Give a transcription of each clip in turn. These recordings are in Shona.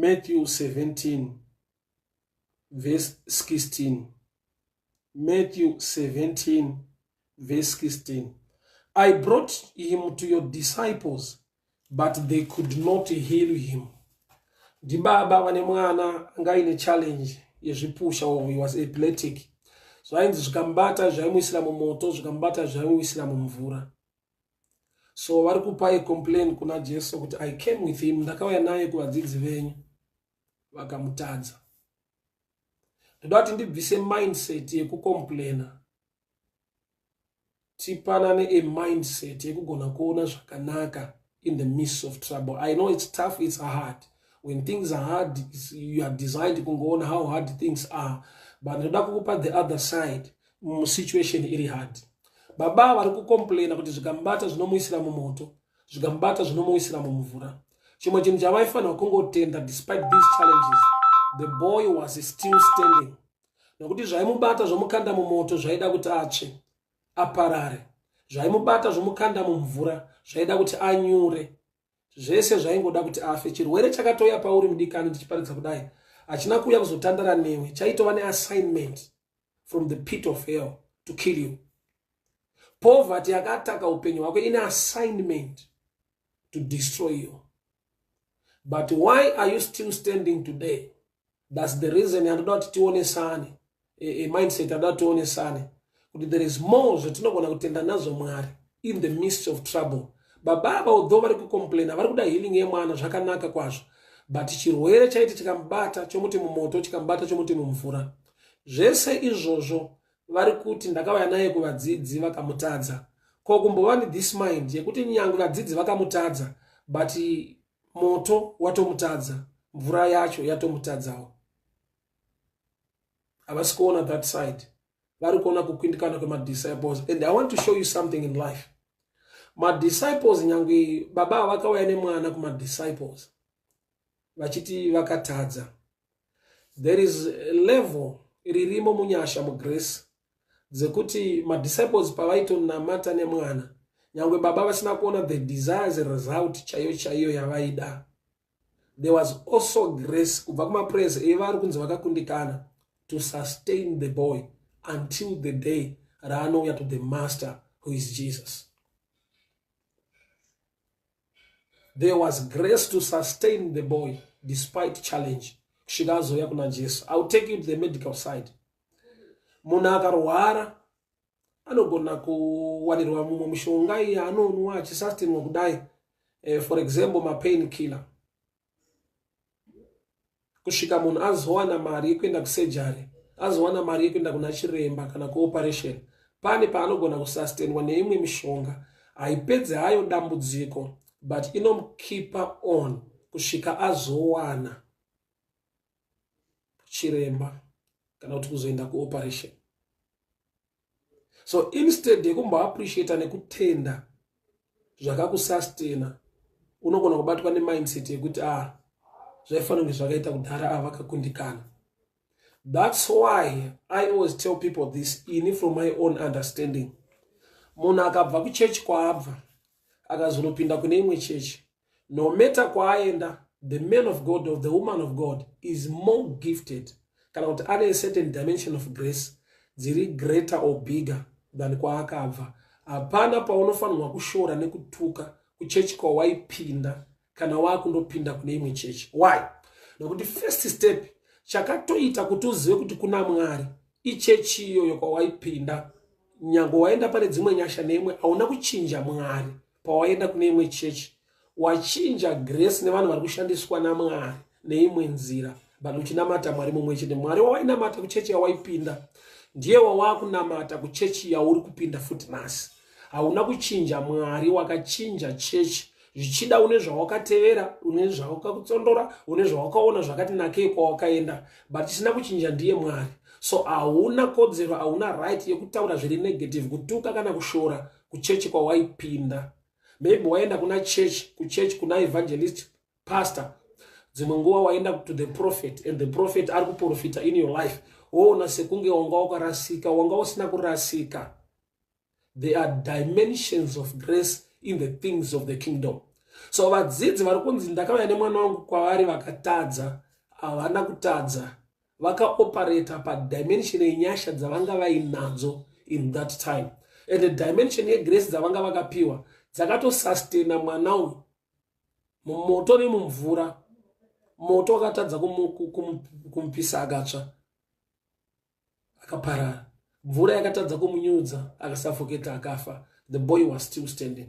Matthew 17 verse 16. Matthew 17 verse 16. I brought him to your disciples, but they could not heal him. Ndibaba vane mwana anga aine challenge yezvipusha, or he was epileptic. Zvainzi zvikamubata zvaimuisira mumoto, zvikamubata zvaimuisira mumvura. So vari kupa a complain kuna Jesu kuti, "I came with him, ndakauya naye kuvadzidzi venyu, vakamutadza." Ndoda kuti ndibvise mindset yekucomplaina, tipanane a mindset yekugona kuona zvakanaka in the midst of trouble. I know it's tough, it's hard. When things are hard, you are designed kungoona how hard things are, but ndoda kukupa the other side musituation iri hard. Baba vari kucomplaina kuti zvikamubata zvinomuisira mumoto, zvikamubata zvinomuisira mumvura. Chimwe chinhu chavaifanirwa kungotenda, despite these challenges, the boy was still standing, nokuti zvaimubata zvomukanda mumoto zvaida kuti atsve aparare, zvaimubata zvomukanda mumvura zvaida kuti anyure, zvese zvaingoda kuti afe. Chirwere chakatoya pauri, mudikani, ndichiparidza kudai, hachina kuuya kuzotandara newe, chaitova neassignment from the pit of hell to kill you. Poverty yakataka upenyu hwako ine assignment to destroy you. But why are you still standing today? That's the reason yandoda kuti tionesane a mindset, yandoda tionesane kuti there is more zvatinogona kutenda nazvo Mwari in the midst of trouble. Baba ava, although vari kucomplaina, vari kuda healing yemwana, zvakanaka kwazvo, but chirwere chaiti chikamubata chomuti mumoto, chikamubata chomuti mumvura. Zvese izvozvo vari kuti, "Ndakauya naye kuvadzidzi, vakamutadza." Ko kumbova nethis mind yekuti nyange vadzidzi vakamutadza, but moto watomutadza, mvura yacho yatomutadzawo? Havasi kuona that side, vari kuona kukwindikana kwemadisciples. And I want to show you something in life. Madisciples, nyange baba vakauya nemwana kumadisciples vachiti vakatadza, there is a level ririmo munyasha, mugrace, dzekuti madisciples pavaitonamata nemwana, nyange baba vasina kuona the desires result chaiyo chaiyo yavaida, there was also grace kubva kumaprayers evari kunzi vakakundikana to sustain the boy until the day raanouya to the master, who is Jesus. There was grace to sustain the boy despite challenge kusvika azouya kuna Jesu. I will take you to the medical side. Munhu akarwara anogona kuwanirwa mumwe mushonga iye anonwa achisustainwa kudai, for example mapain killer, kusvika munhu azowana mari yekuenda kusurgery, azowana mari yekuenda kuna chiremba kana kuoperation. Pane paanogona kusustainwa neimwe mishonga. Haipedzi hayo dambudziko, but inomukeepa on kusvika azowana chiremba kana kuti kuzoenda kuoperation. So instead yekumboappreciata nekutenda zvakakusustaina, unogona kubatwa nemindset yekuti, "Ah, zvaifanira kunge zvakaita kudhara, ava vakakundikana." That's why I always tell people this, ini from my own understanding: munhu akabva kuchechi kwaabva akazonopinda kune imwe chechi, no matter kwaaenda, the man of God or the woman of God is more gifted kana kuti ane a certain dimension of grace dziri greater or bigger than kwaakabva. Hapana paunofanirwa kushora nekutuka kuchechi kwawaipinda kana waakundopinda kune imwe chechi. Why? Nokuti first step chakatoita kuti uzive kuti kuna Mwari ichechi iyoyo kwawaipinda. Nyange waenda pane dzimwe nyasha neimwe, hauna kuchinja Mwari pawaenda kune imwe chechi. Wachinja grace nevanhu vari kushandiswa naMwari neimwe nzira, but uchinamata Mwari mumwe chete. Mwari wawainamata kuchechi yawaipinda ndiye wawakunamata kuchechi yauri kupinda futi nhasi. Hauna kuchinja Mwari, wakachinja chechi. Zvichida une zvawakatevera, une zvawakakutsondora, une zvawakaona zvakati nakei kwawakaenda, but chisina kuchinja ndiye Mwari. So hauna kodzero, hauna right yekutaura zviri negative, kutuka kana kushora kuchechi kwawaipinda. Maybe waenda kuna church, kuchechi kuna evangelist, pastor, dzimwe nguva waenda to the prophet, and the prophet ari kuprofita in your life, woona sekunge wanga wakarasika. Wanga usina kurasika. There are dimensions of grace in the things of the kingdom. So vadzidzi vari kunzi ndakauya nemwana wangu kwavari vakatadza, havana kutadza, vakaoperata padimension yenyasha dzavanga vainadzo in that time, and the dimension yegrace dzavanga vakapiwa dzakatosustaina mwana uyu mumoto nemumvura. Moto wakatadza kumupisa akatsva akaparara, mvura yakatadza kumunyudza akasuffocata akafa. The boy was still standing.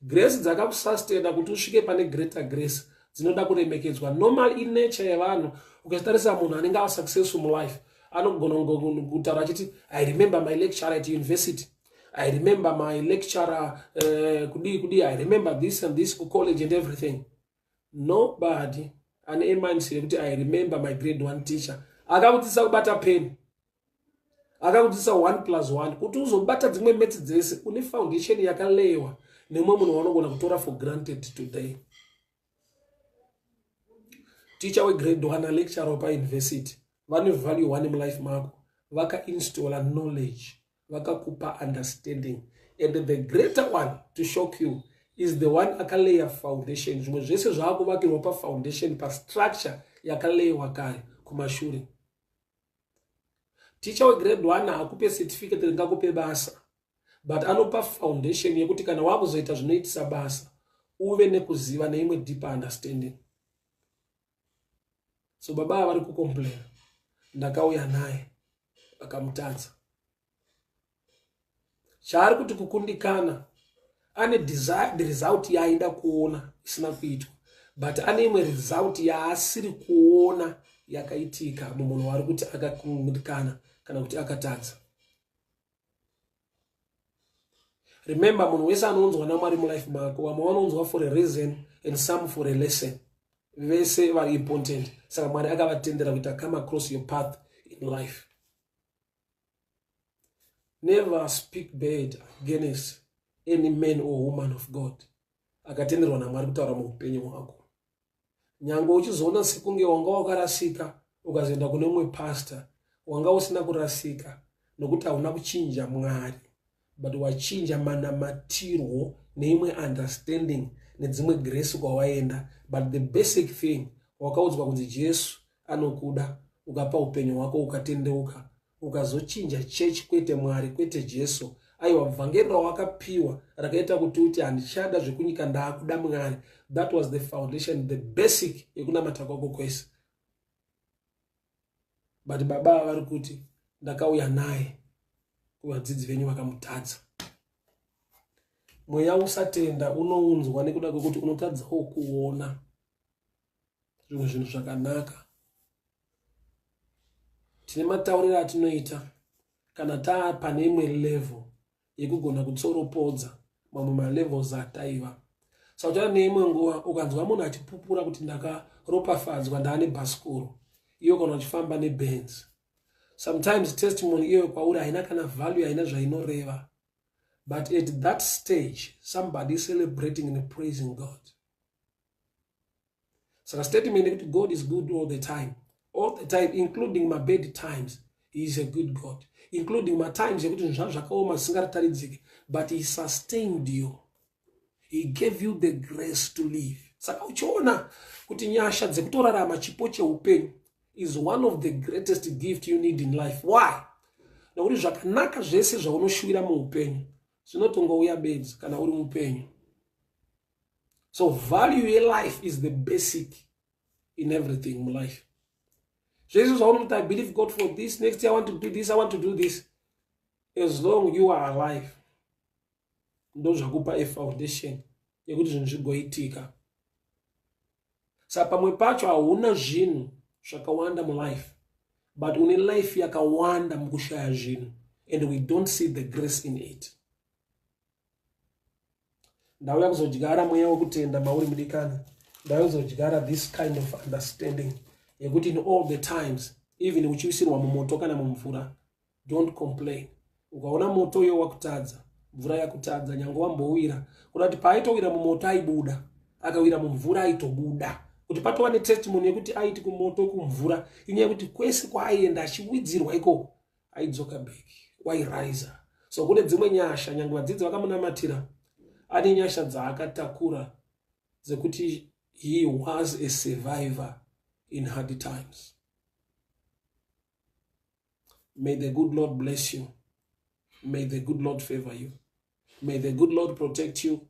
Grace dzakakusustaina kuti usvike pane greater grace dzinoda kuremekedzwa. Normal inature yevanhu, ukachitarisa munhu anenge ava successful mulife anogona kutaura achiti, "I remember my lecturer at university, I remember my lecturer kudii kudii, I remember this and this kucollege and everything." Nobody ane mindset yekuti, "I remember my grade one teacher akakudzidzisa kubata peni, akakudzidzisa 1 plus 1." Kuti uzobata dzimwe maths dzese, une foundation yakaleyiwa nemumwe munhu waunogona kutora for granted today. Ticha wegrade 1 alecturer pauniversity vane value one mulife mako. Vakainstalla knowledge, vakakupa understanding, and the greater one to shock you is the one akaleya foundation. Zvimwe zvese zvaakuvakirwa pafoundation, pastructure yakaleyiwa kare kumashure. Ticha wegrade 1 haakupe certificate ringakupe basa, but anopa foundation yekuti kana wakuzoita zvinoitisa basa uve nekuziva neimwe deeper understanding. So baba vari kucomplaina, ndakauya naye akamutadza. Chaari kuti kukundikana, ane desired result yaaida kuona isina kuitwa, but ane imwe result yaasiri kuona yakaitika mumunhu waari kuti akakundikana kana kuti akatadza. Remember, munhu wese anounzwa naMwari mulife mako, vamwe vanounzwa for a reason and some for a lesson. Vese vari important, saka Mwari akavatendera kuita come across your path in life. Never speak bad against any man or woman of God akatenderwa naMwari kutaura muupenyu hwako. Nyange uchizoona sekunge wanga wakarasika ukazoenda kune mumwe pastor, wanga usina kurasika, nokuti hauna kuchinja Mwari, but wachinja manamatirwo neimwe understanding nedzimwe grace kwawaenda. But the basic thing, wakaudzwa kunzi Jesu anokuda, ukapa upenyu hwako, ukatendeuka, ukazochinja chechi, kwete Mwari, kwete Jesu. Aiwa, vhangeri rawakapiwa rakaita kuti uti, "Handichada zvekunyika, ndaakuda Mwari." That was the foundation, the basic yekunamata kwako kwese. But baba vari kuti ndakauya naye kuvadzidzi venyu vakamutadza. Mweya usatenda unounzwa nekuda kwekuti unotadzawo kuona zvimwe zvinhu zvakanaka. Tine matauriro atinoita kana taa pane imwe level yekugona kutsoropodza mamwe malevels ataiva. Saka uchaona neimwe nguva ukanzwa munhu achipupura kuti ndakaropafadzwa, ndaane bhasikoro, iwe kana uchifamba neBenz, sometimes testimony iyoyo kwauri haina kana value, haina zvainoreva. But at that stage somebody is celebrating and praising God. Saka statement yekuti God is good all the time, all the time, including my bad times, he is a good God, including matimes yekuti zvinhu zvavo zvakaoma zvisingataridziki, but he sustained you, he gave you the grace to live. Saka uchiona kuti nyasha dzekutorarama, chipo cheupenyu, is one of the greatest gift you need in life. Why? Nokuti zvakanaka zvese zvaunoshuwira muupenyu zvinotongouya bedzi kana uri mupenyu. So value yelife is the basic in everything mulife. Zvese zvaunoti, "I believe God for this, next year I want to do this, I want to do this," as long you are alive, ndo zvakupa afoundation yekuti zvinhu zvigoitika. Saka pamwe pacho hauna zvinhu zvakawanda mulife, but une life yakawanda mukushaya zvinhu, and we don't see the grace in it. Ndauya kuzodyara mweya wekutenda mauri, mudikani. Ndauya kuzodyara this kind of understanding yekuti in all the times, even uchiwisirwa mumoto kana mumvura, don't complain. Ukaona moto uyo wakutadza, mvura yakutadza, nyange wambowira, kuda kuti paaitowira mumoto aibuda, akawira mumvura aitobuda, kuti patova netestimony yekuti aiti kumoto, kumvura, inyaya yekuti kwese kwaaienda achiwidzirwa ikoko aidzoka back, wairisa. So kune dzimwe nyasha, nyange vadzidzi vakamunamatira, ane nyasha dzaakatakura. dzekuti he was a survivor in hard times. May the good Lord bless you. May the good Lord favor you. May the good Lord protect you.